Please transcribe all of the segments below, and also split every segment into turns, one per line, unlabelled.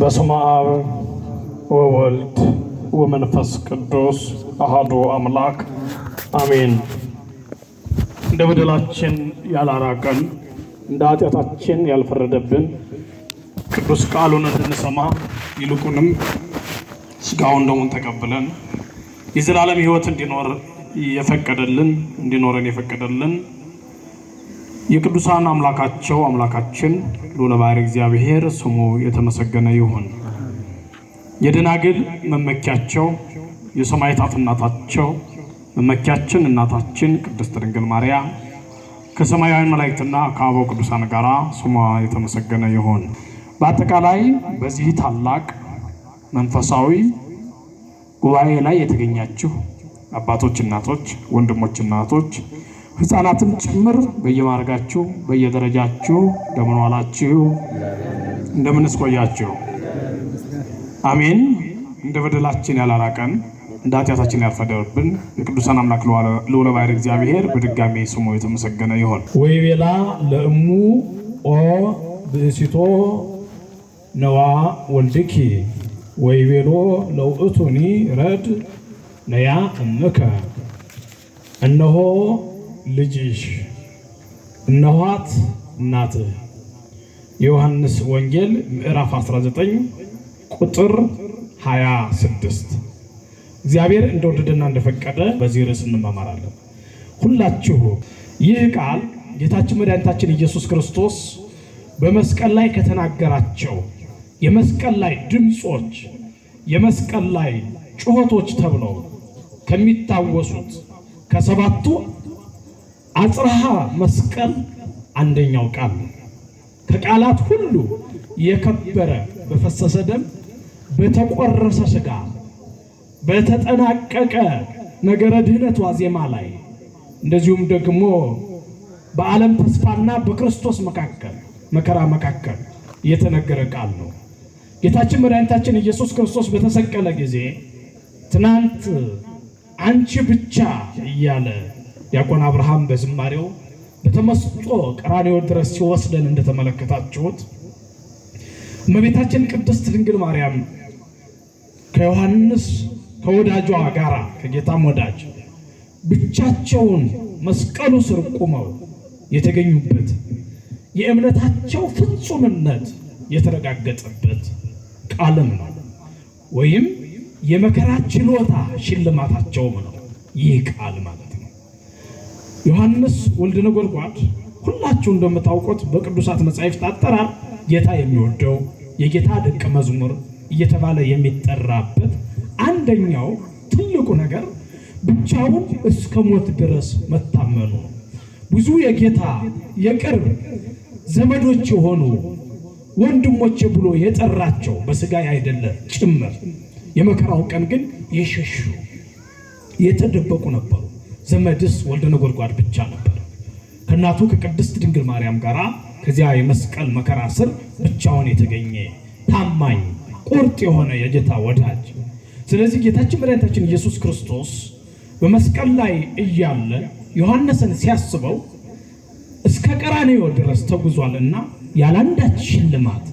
በስመ አብ ወወልድ ወመንፈስ ቅዱስ አሐዱ አምላክ አሜን። እንደ በደላችን ያላራቀን እንደ ኃጢአታችን ያልፈረደብን ቅዱስ ቃሉን እንድንሰማ ይልቁንም ሥጋውን ደሙን ተቀብለን የዘላለም ሕይወት እንዲኖር የፈቀደልን እንዲኖረን የፈቀደልን የቅዱሳን አምላካቸው አምላካችን ልዑለ ባሕርይ እግዚአብሔር ስሙ የተመሰገነ ይሁን። የደናግል መመኪያቸው የሰማዕታት እናታቸው መመኪያችን እናታችን ቅድስት ድንግል ማርያም ከሰማያውያን መላእክትና ከአበው ቅዱሳን ጋራ ስሟ የተመሰገነ ይሁን። በአጠቃላይ በዚህ ታላቅ መንፈሳዊ ጉባኤ ላይ የተገኛችሁ አባቶች፣ እናቶች፣ ወንድሞች፣ እናቶች፣ ሕፃናትም ጭምር በየማዕረጋችሁ በየደረጃችሁ እንደምን ዋላችሁ? እንደምንስ ቆያችሁ? አሜን። እንደ በደላችን ያላራቀን እንደ ኃጢአታችን ያልፈረደብን የቅዱሳን አምላክ ልዑለ ባሕርይ እግዚአብሔር በድጋሜ ስሙ የተመሰገነ ይሁን። ወይቤላ ለእሙ ኦ ብእሲቶ ነዋ ወልድኪ ወይቤሎ ለውእቱኒ ረድ ነያ እምከ። እነሆ ልጅሽ እነኋት እናትህ። የዮሐንስ ወንጌል ምዕራፍ 19 ቁጥር 26። እግዚአብሔር እንደወደደና እንደፈቀደ በዚህ ርዕስ እንማማራለን። ሁላችሁ ይህ ቃል ጌታችን መድኃኒታችን ኢየሱስ ክርስቶስ በመስቀል ላይ ከተናገራቸው የመስቀል ላይ ድምፆች፣ የመስቀል ላይ ጩኸቶች ተብለው ከሚታወሱት ከሰባቱ አጽርሃ መስቀል አንደኛው ቃል ነው። ከቃላት ሁሉ የከበረ በፈሰሰ ደም፣ በተቆረሰ ሥጋ፣ በተጠናቀቀ ነገረ ድኅነት ዋዜማ ላይ እንደዚሁም ደግሞ በዓለም ተስፋና በክርስቶስ መካከል መከራ መካከል የተነገረ ቃል ነው። ጌታችን መድኃኒታችን ኢየሱስ ክርስቶስ በተሰቀለ ጊዜ ትናንት አንቺ ብቻ እያለ ዲያቆን አብርሃም በዝማሬው በተመስጦ ቀራንዮ ድረስ ሲወስደን እንደተመለከታችሁት እመቤታችን ቅድስት ድንግል ማርያም ከዮሐንስ ከወዳጇ ጋራ ከጌታም ወዳጅ ብቻቸውን መስቀሉ ስር ቆመው የተገኙበት የእምነታቸው ፍጹምነት የተረጋገጠበት ቃልም ነው። ወይም የመከራ ችሎታ ሽልማታቸውም ነው ይህ ቃል ማለት ነው። ዮሐንስ ወልደ ነጎድጓድ ሁላችሁ እንደምታውቁት በቅዱሳት መጻሕፍት አጠራር ጌታ የሚወደው የጌታ ደቀ መዝሙር እየተባለ የሚጠራበት አንደኛው ትልቁ ነገር ብቻውን እስከ ሞት ድረስ መታመኑ ነው። ብዙ የጌታ የቅርብ ዘመዶች የሆኑ ወንድሞቼ ብሎ የጠራቸው በስጋ አይደለ ጭምር የመከራው ቀን ግን የሸሹ የተደበቁ ነበሩ። ዘመድስ ወልደ ነጎድጓድ ብቻ ነበር። ከእናቱ ከቅድስት ድንግል ማርያም ጋር ከዚያ የመስቀል መከራ ስር ብቻውን የተገኘ ታማኝ ቁርጥ የሆነ የጌታ ወዳጅ። ስለዚህ ጌታችን መድኃኒታችን ኢየሱስ ክርስቶስ በመስቀል ላይ እያለ ዮሐንስን ሲያስበው እስከ ቀራንዮ ድረስ ተጉዟልና ያላንዳች ሽልማት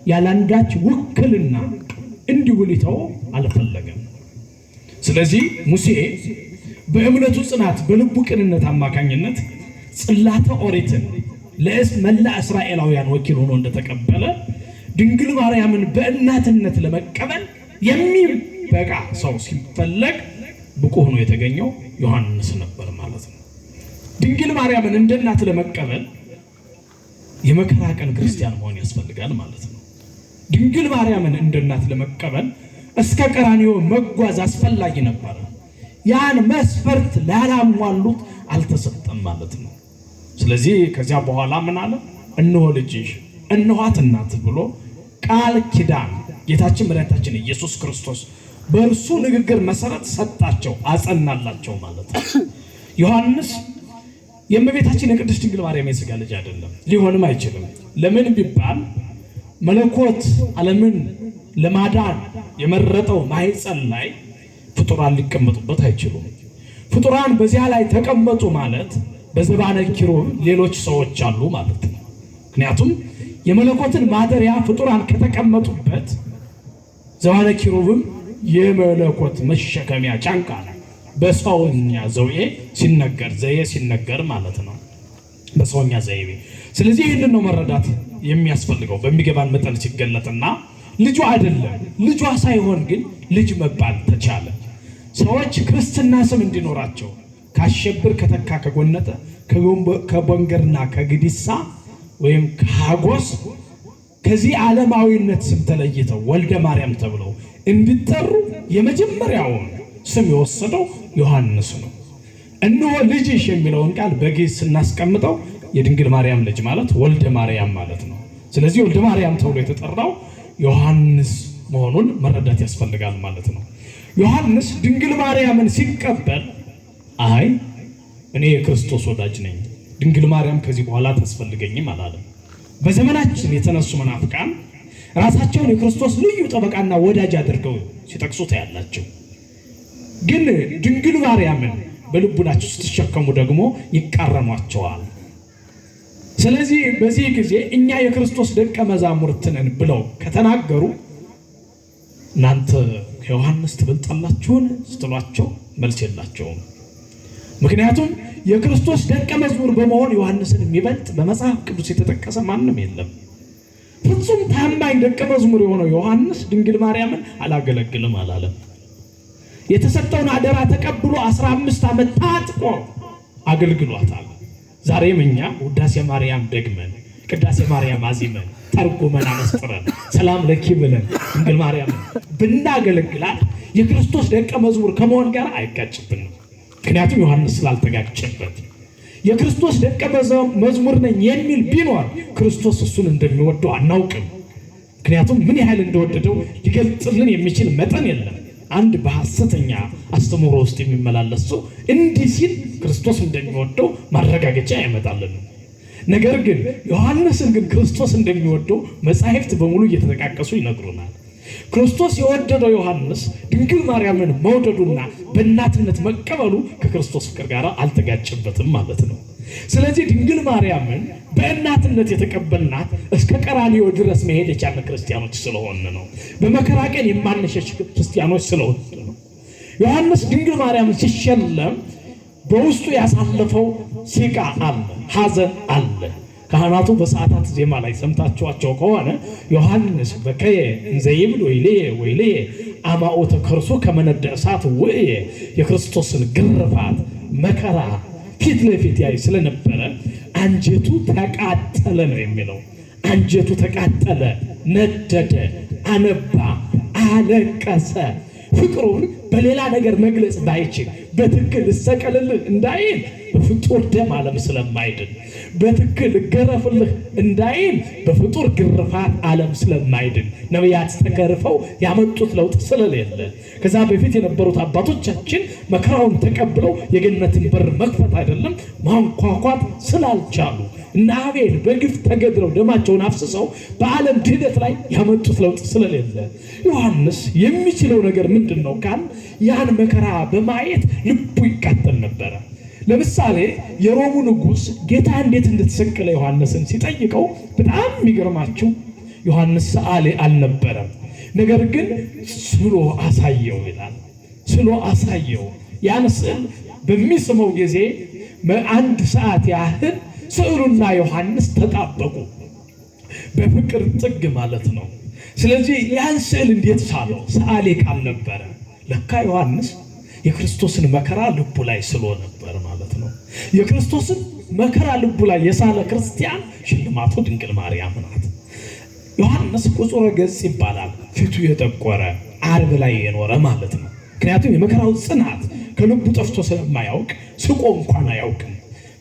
ያላንዳች ውክልና እንዲሁ ሊተው አልፈለገም። ስለዚህ ሙሴ በእምነቱ ጽናት በልቡ ቅንነት አማካኝነት ጽላተ ኦሪትን ለመላ እስራኤላውያን ወኪል ሆኖ እንደተቀበለ ድንግል ማርያምን በእናትነት ለመቀበል የሚበቃ ሰው ሲፈለግ ብቁ ሆኖ የተገኘው ዮሐንስ ነበር ማለት ነው። ድንግል ማርያምን እንደ እናት ለመቀበል የመከራ ቀን ክርስቲያን መሆን ያስፈልጋል ማለት ነው። ድንግል ማርያምን እንደ እናት ለመቀበል እስከ ቀራንዮ መጓዝ አስፈላጊ ነበረ። ያን መስፈርት ላላሟሉት አልተሰጠም ማለት ነው። ስለዚህ ከዚያ በኋላ ምን አለ? እነሆ ልጅሽ እነኋት እናት ብሎ ቃል ኪዳን ጌታችን መድኃኒታችን ኢየሱስ ክርስቶስ በእርሱ ንግግር መሰረት ሰጣቸው፣ አጸናላቸው ማለት ነው። ዮሐንስ የእመቤታችን የቅድስት ድንግል ማርያም የሥጋ ልጅ አይደለም፣ ሊሆንም አይችልም። ለምን ቢባል መለኮት ዓለምን ለማዳን የመረጠው ማኅፀን ላይ ፍጡራን ሊቀመጡበት አይችሉም። ፍጡራን በዚያ ላይ ተቀመጡ ማለት በዘባነ ኪሩብ ሌሎች ሰዎች አሉ ማለት ነው። ምክንያቱም የመለኮትን ማደሪያ ፍጡራን ከተቀመጡበት ዘባነ ኪሩብም የመለኮት መሸከሚያ ጫንቃ ነው። በሰውኛ ዘውኤ ሲነገር ዘዬ ሲነገር ማለት ነው። በሰውኛ ዘይቤ። ስለዚህ ይህንን ነው መረዳት የሚያስፈልገው በሚገባን መጠን ሲገለጥና ልጇ አይደለም፣ ልጇ ሳይሆን ግን ልጅ መባል ተቻለ። ሰዎች ክርስትና ስም እንዲኖራቸው ካሸብር፣ ከተካ፣ ከጎነጠ፣ ከቦንገርና ከግዲሳ ወይም ከሀጎስ ከዚህ ዓለማዊነት ስም ተለይተው ወልደ ማርያም ተብለው እንዲጠሩ የመጀመሪያውን ስም የወሰደው ዮሐንስ ነው። እነሆ ልጅሽ የሚለውን ቃል በግዕዝ ስናስቀምጠው የድንግል ማርያም ልጅ ማለት ወልደ ማርያም ማለት ነው። ስለዚህ ወልደ ማርያም ተብሎ የተጠራው ዮሐንስ መሆኑን መረዳት ያስፈልጋል ማለት ነው። ዮሐንስ ድንግል ማርያምን ሲቀበል አይ እኔ የክርስቶስ ወዳጅ ነኝ፣ ድንግል ማርያም ከዚህ በኋላ አታስፈልገኝም አላለም። በዘመናችን የተነሱ መናፍቃን ራሳቸውን የክርስቶስ ልዩ ጠበቃና ወዳጅ አድርገው ሲጠቅሱ ታያላቸው። ግን ድንግል ማርያምን በልቡናቸው ስትሸከሙ ደግሞ ይቃረኗቸዋል። ስለዚህ በዚህ ጊዜ እኛ የክርስቶስ ደቀ መዛሙርት ነን ብለው ከተናገሩ እናንተ ከዮሐንስ ትበልጣላችሁን ስትሏቸው መልስ የላቸውም። ምክንያቱም የክርስቶስ ደቀ መዝሙር በመሆን ዮሐንስን የሚበልጥ በመጽሐፍ ቅዱስ የተጠቀሰ ማንም የለም። ፍጹም ታማኝ ደቀ መዝሙር የሆነው ዮሐንስ ድንግል ማርያምን አላገለግልም አላለም። የተሰጠውን አደራ ተቀብሎ 15 ዓመት ታጥቆ አገልግሏታል። ዛሬም እኛ ውዳሴ ማርያም ደግመን ቅዳሴ ማርያም አዚመን ተርጉመን አመስጥረን ሰላም ለኪ ብለን ድንግል ማርያምን ብናገለግላት የክርስቶስ ደቀ መዝሙር ከመሆን ጋር አይጋጭብንም። ምክንያቱም ዮሐንስ ስላልተጋጨበት። የክርስቶስ ደቀ መዝሙር ነኝ የሚል ቢኖር ክርስቶስ እሱን እንደሚወደው አናውቅም። ምክንያቱም ምን ያህል እንደወደደው ሊገልጽልን የሚችል መጠን የለም። አንድ በሐሰተኛ አስተምህሮ ውስጥ የሚመላለስ ሰው እንዲህ ሲል ክርስቶስ እንደሚወደው ማረጋገጫ ያመጣልን። ነገር ግን ዮሐንስን ግን ክርስቶስ እንደሚወደው መጻሕፍት በሙሉ እየተጠቃቀሱ ይነግሩናል። ክርስቶስ የወደደው ዮሐንስ ድንግል ማርያምን መውደዱና በእናትነት መቀበሉ ከክርስቶስ ፍቅር ጋር አልተጋጨበትም ማለት ነው። ስለዚህ ድንግል ማርያምን በእናትነት የተቀበልናት እስከ ቀራንዮ ድረስ መሄድ የቻልን ክርስቲያኖች ስለሆን ነው። በመከራ ቀን የማንሸሽ ክርስቲያኖች ስለሆን ነው። ዮሐንስ ድንግል ማርያምን ሲሸለም በውስጡ ያሳለፈው ሲቃ አለ፣ ሐዘን አለ። ካህናቱ በሰዓታት ዜማ ላይ ሰምታችኋቸው ከሆነ ዮሐንስ በከየ እንዘ ይብል ወይልየ ወይልየ አማኦተ ከርሱ ከመነደ እሳት ውእየ፣ የክርስቶስን ግርፋት መከራ ፊት ለፊት ያይ ስለነበረ አንጀቱ ተቃጠለ ነው የሚለው። አንጀቱ ተቃጠለ፣ ነደደ፣ አነባ፣ አለቀሰ። ፍቅሩን በሌላ ነገር መግለጽ ባይችል በትክክል እሰቀልልህ እንዳይል በፍጡር ደም ዓለም ስለማይድን፣ በትክክል እገረፍልህ እንዳይል በፍጡር ግርፋት ዓለም ስለማይድን፣ ነቢያት ተገርፈው ያመጡት ለውጥ ስለሌለ፣ ከዛ በፊት የነበሩት አባቶቻችን መከራውን ተቀብለው የገነትን በር መክፈት አይደለም ማንኳኳት ስላልቻሉ፣ እነ አቤል በግፍ ተገድለው ደማቸውን አፍስሰው በዓለም ድህነት ላይ ያመጡት ለውጥ ስለሌለ፣ ዮሐንስ የሚችለው ነገር ምንድን ነው ካል ያን መከራ በማየት ልቡ ይቃጠል ነበረ። ለምሳሌ የሮሙ ንጉሥ ጌታ እንዴት እንደተሰቀለ ዮሐንስን ሲጠይቀው በጣም የሚገርማችሁ ዮሐንስ ሰዓሊ አልነበረም። ነገር ግን ስሎ አሳየው ይላል። ስሎ አሳየው። ያን ስዕል በሚስመው ጊዜ አንድ ሰዓት ያህል ስዕሉና ዮሐንስ ተጣበቁ፣ በፍቅር ጥግ ማለት ነው። ስለዚህ ያን ስዕል እንዴት ሳለው? ሰዓሊ ካልነበረ ለካ ዮሐንስ የክርስቶስን መከራ ልቡ ላይ ስሎ ነበር ማለት ነው። የክርስቶስን መከራ ልቡ ላይ የሳለ ክርስቲያን ሽልማቱ ድንግል ማርያም ናት። ዮሐንስ ቁጹረ ገጽ ይባላል። ፊቱ የጠቆረ ዓርብ ላይ የኖረ ማለት ነው። ምክንያቱም የመከራው ጽናት ከልቡ ጠፍቶ ስለማያውቅ ስቆ እንኳን አያውቅም።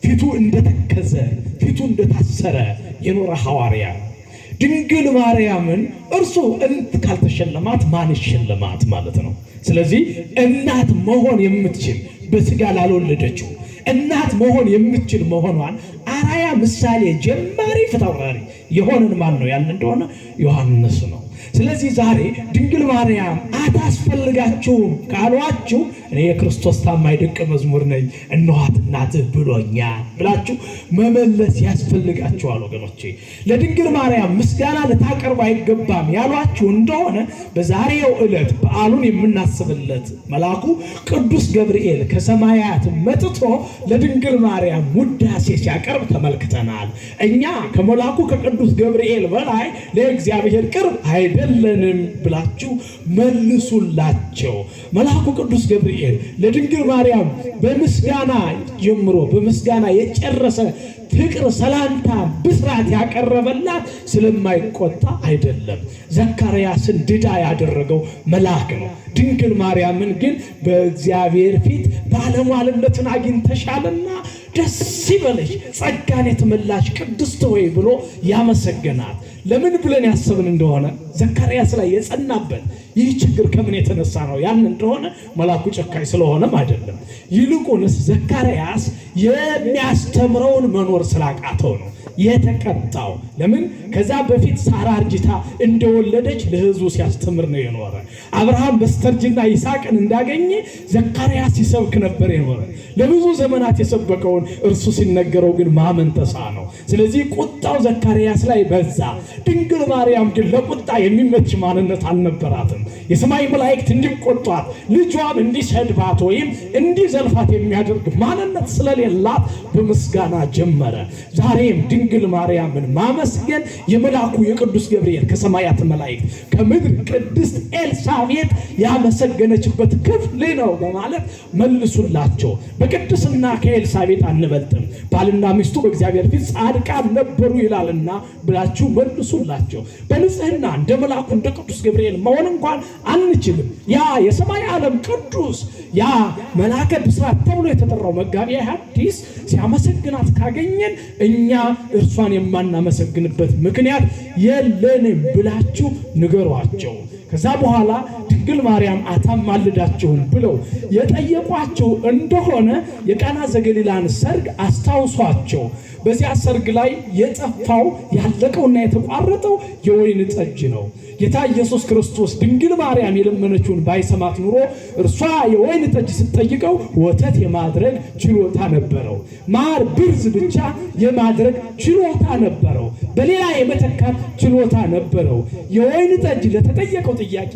ፊቱ እንደተከዘ ፊቱ እንደታሰረ የኖረ ሐዋርያ ድንግል ማርያምን እርሱ ካልተሸለማት ማን ይሸለማት ማለት ነው። ስለዚህ እናት መሆን የምትችል በስጋ ላልወለደችው እናት መሆን የምትችል መሆኗን አራያ ምሳሌ ጀማሪ ፊታውራሪ የሆነን ማን ነው ያልን እንደሆነ ዮሐንስ ነው። ስለዚህ ዛሬ ድንግል ማርያም አታስፈልጋችሁም ካሏችሁ እኔ የክርስቶስ ታማኝ ደቀ መዝሙር ነኝ፣ እነኋት እናትህ ብሎኛል ብላችሁ መመለስ ያስፈልጋችኋል። ወገኖቼ ለድንግል ማርያም ምስጋና ልታቀርቡ አይገባም ያሏችሁ እንደሆነ በዛሬው ዕለት በዓሉን የምናስብለት መልአኩ ቅዱስ ገብርኤል ከሰማያት መጥቶ ለድንግል ማርያም ውዳሴ ሲያቀርብ ተመልክተናል። እኛ ከመልአኩ ከቅዱስ ገብርኤል በላይ ለእግዚአብሔር ቅርብ አይደለንም ብላችሁ መልሱላቸው። መልአኩ ቅዱስ ገብርኤል ለድንግል ማርያም በምስጋና ጀምሮ በምስጋና የጨረሰ ፍቅር፣ ሰላምታ፣ ብስራት ያቀረበላት ስለማይቆጣ አይደለም። ዘካርያስን ድዳ ያደረገው መልአክ ነው። ድንግል ማርያምን ግን በእግዚአብሔር ፊት ባለሟልነትን አግኝተሻልና ደስ ይበለሽ፣ ጸጋን የተመላሽ ቅድስት ሆይ ብሎ ያመሰገናት። ለምን ብለን ያሰብን እንደሆነ ዘካርያስ ላይ የጸናበት ይህ ችግር ከምን የተነሳ ነው ያን እንደሆነ መልአኩ ጨካኝ ስለሆነም አይደለም። ይልቁንስ ዘካርያስ የሚያስተምረውን መኖር ስላቃተው ነው የተቀጣው። ለምን? ከዛ በፊት ሳራ አርጅታ እንደወለደች ለሕዝቡ ሲያስተምር ነው የኖረ። አብርሃም በስተርጅና ይስሐቅን እንዳገኘ ዘካርያስ ሲሰብክ ነበር የኖረ። ለብዙ ዘመናት የሰበከውን እርሱ ሲነገረው ግን ማመን ተሳነው። ስለዚህ ቁጣው ዘካርያስ ላይ በዛ። ድንግል ማርያም ግን ለቁጣ የሚመች ማንነት አልነበራትም። የሰማይ መላእክት እንዲቆጧት ልጇም እንዲሰድባት ወይም እንዲዘልፋት የሚያደርግ ማንነት ስለሌላት በምስጋና ጀመረ። ዛሬም ድንግል ማርያምን ማመስገን የመልአኩ የቅዱስ ገብርኤል ከሰማያት መላእክት ከምድር ቅድስት ኤልሳቤጥ ያመሰገነችበት ክፍል ነው በማለት መልሱላቸው። በቅድስና ከኤልሳቤጥ አንበልጥም፣ ባልና ሚስቱ በእግዚአብሔር ፊት ጻድቃን ነበሩ ይላልና ብላችሁ መልሱላቸው። በንጽህና እንደ መልአኩ እንደ ቅዱስ ገብርኤል መሆን እንኳን አንችልም። ያ የሰማይ ዓለም ቅዱስ ያ መልአከ ብስራት ተብሎ የተጠራው መጋቢ ሐዲስ ሲያመሰግናት ካገኘን እኛ እርሷን የማናመሰግንበት ምክንያት የለንም ብላችሁ ንገሯቸው። ከዛ በኋላ ድንግል ማርያም አታማልዳቸውም ብለው የጠየቋቸው እንደሆነ የቃና ዘገሊላን ሰርግ አስታውሷቸው። በዚያ ሰርግ ላይ የጠፋው ያለቀውና የተቋረጠው የወይን ጠጅ ነው። ጌታ ኢየሱስ ክርስቶስ ድንግል ማርያም የለመነችውን ባይሰማት ኑሮ እርሷ የወይን ጠጅ ስትጠይቀው ወተት የማድረግ ችሎታ ነበረው። ማር ብርዝ ብቻ የማድረግ ችሎታ ነበረው። በሌላ የመተካት ችሎታ ነበረው። የወይን ጠጅ ለተጠየቀው ጥያቄ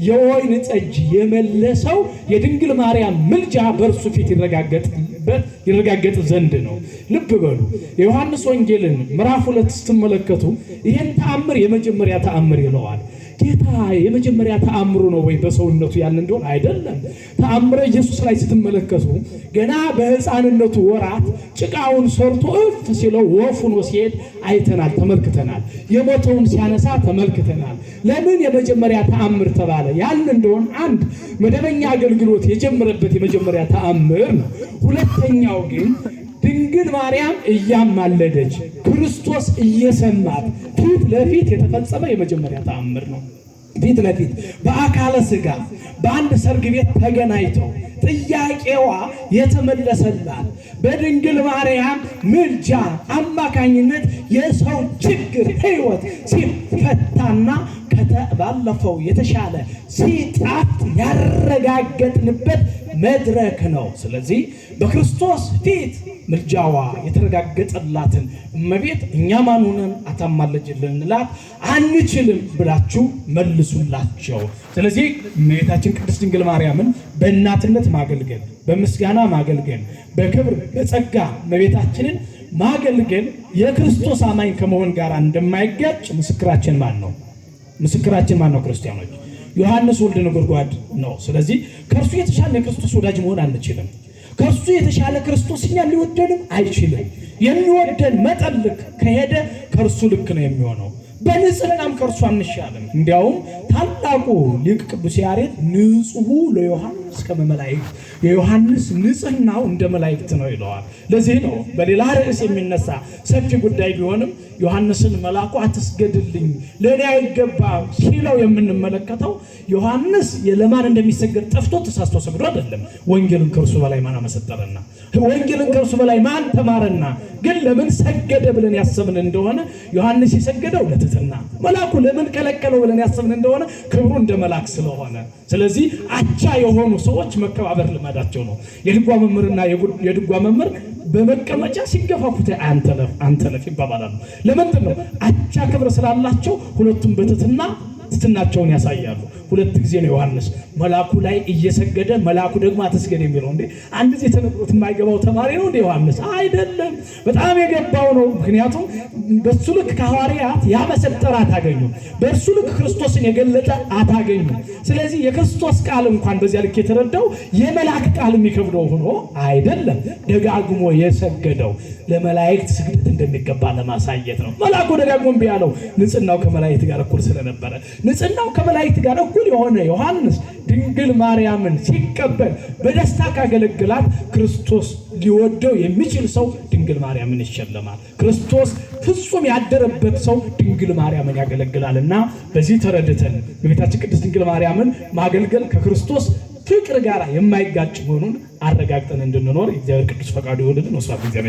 የወይን ጠጅ የመለሰው የድንግል ማርያም ምልጃ በእርሱ ፊት ይረጋገጥ ዘንድ ነው። ልብ በሉ። የዮሐንስ ወንጌልን ምዕራፍ 2 ስትመለከቱ ይህን ተአምር የመጀመሪያ ተአምር ይለዋል። ጌታ የመጀመሪያ ተአምሩ ነው ወይ በሰውነቱ ያን እንደሆነ አይደለም። ተአምረ ኢየሱስ ላይ ስትመለከቱ ገና በሕፃንነቱ ወራት ጭቃውን ሰርቶ እፍ ሲለው ወፍ ሆኖ ሲሄድ አይተናል፣ ተመልክተናል። የሞተውን ሲያነሳ ተመልክተናል። ለምን የመጀመሪያ ተአምር ተባለ? ያን እንደሆን አንድ መደበኛ አገልግሎት የጀመረበት የመጀመሪያ ተአምር ነው። ሁለተኛው ግን ድንግል ማርያም እያማለደች ክርስቶስ እየሰማት ፊት ለፊት የተፈጸመ የመጀመሪያ ተአምር ነው። ፊት ለፊት በአካለ ስጋ በአንድ ሰርግ ቤት ተገናኝተው ጥያቄዋ የተመለሰላት በድንግል ማርያም ምልጃ አማካኝነት የሰው ችግር ሕይወት ሲፈታና ባለፈው የተሻለ ሲጣት ያረጋገጥንበት መድረክ ነው። ስለዚህ በክርስቶስ ፊት ምልጃዋ የተረጋገጠላትን እመቤት እኛ ማን ሆነን አታማልጅልን ልንላት አንችልም ብላችሁ መልሱላቸው። ስለዚህ እመቤታችን ቅድስት ድንግል ማርያምን በእናትነት ማገልገል፣ በምስጋና ማገልገል፣ በክብር በጸጋ እመቤታችንን ማገልገል የክርስቶስ አማኝ ከመሆን ጋር እንደማይጋጭ ምስክራችን ማን ነው? ምስክራችን ማን ነው? ክርስቲያኖች ዮሐንስ ወልደ ነጎድጓድ ነው። ስለዚህ ከእርሱ የተሻለ የክርስቶስ ወዳጅ መሆን አንችልም። ከእርሱ የተሻለ ክርስቶስ እኛን ሊወደንም አይችልም። የሚወደን መጠን ልክ ከሄደ ከእርሱ ልክ ነው የሚሆነው። በንጽህናም ከእርሱ አንሻልም። እንዲያውም ታላቁ ሊቅ ቅዱስ ያሬድ ንጹሑ ለዮሐንስ ከመ መላእክት፣ የዮሐንስ ንጽህናው እንደ መላእክት ነው ይለዋል። ለዚህ ነው በሌላ ርዕስ የሚነሳ ሰፊ ጉዳይ ቢሆንም ዮሐንስን መልአኩ አትስገድልኝ ለእኔ አይገባም ሲለው የምንመለከተው ዮሐንስ ለማን እንደሚሰገድ ጠፍቶ ተሳስቶ ሰግዶ አይደለም። ወንጌልን ከእርሱ በላይ ማን አመሰጠረና? ወንጌልን ከእርሱ በላይ ማን ተማረና? ግን ለምን ሰገደ ብለን ያሰብን እንደሆነ ዮሐንስ የሰገደው ለትሕትና፣ መልአኩ ለምን ከለከለው ብለን ያሰብን እንደሆነ ክብሩ እንደ መልአክ ስለሆነ፣ ስለዚህ አቻ የሆኑ ሰዎች መከባበር ልማዳቸው ነው። የድጓ መምህርና የድጓ መምህር በመቀመጫ ሲገፋፉት አንተለፍ አንተለፍ ይባባላሉ። ለምንድን ነው? አቻ ክብር ስላላቸው ሁለቱም በትሕትና ትሕትናቸውን ያሳያሉ። ሁለት ጊዜ ነው ዮሐንስ መልአኩ ላይ እየሰገደ መልአኩ ደግሞ አትስገድ የሚለው። እንዴ አንድ ጊዜ ተነግሮት የማይገባው ተማሪ ነው እንዴ ዮሐንስ? አይደለም፣ በጣም የገባው ነው። ምክንያቱም በሱ ልክ ከሐዋርያት ያመሰጠረ አታገኙ፣ በእርሱ ልክ ክርስቶስን የገለጠ አታገኙ። ስለዚህ የክርስቶስ ቃል እንኳን በዚያ ልክ የተረዳው የመልአክ ቃል የሚከብደው ሆኖ አይደለም። ደጋግሞ የሰገደው ለመላእክት ስግደት እንደሚገባ ለማሳየት ነው። መልአኩ ደጋግሞ እምቢ ያለው ንጽሕናው ከመላእክት ጋር እኩል ስለነበረ፣ ንጽሕናው ከመላእክት ጋር እኩል የሆነ ዮሐንስ ድንግል ማርያምን ሲቀበል በደስታ ካገለግላት ክርስቶስ ሊወደው የሚችል ሰው ድንግል ማርያምን ይሸለማል። ክርስቶስ ፍጹም ያደረበት ሰው ድንግል ማርያምን ያገለግላል። እና በዚህ ተረድተን በቤታችን ቅድስት ድንግል ማርያምን ማገልገል ከክርስቶስ ፍቅር ጋር የማይጋጭ መሆኑን አረጋግጠን እንድንኖር የእግዚአብሔር ቅዱስ ፈቃዱ ይሁንልን። ወስብሐት ለእግዚአብሔር።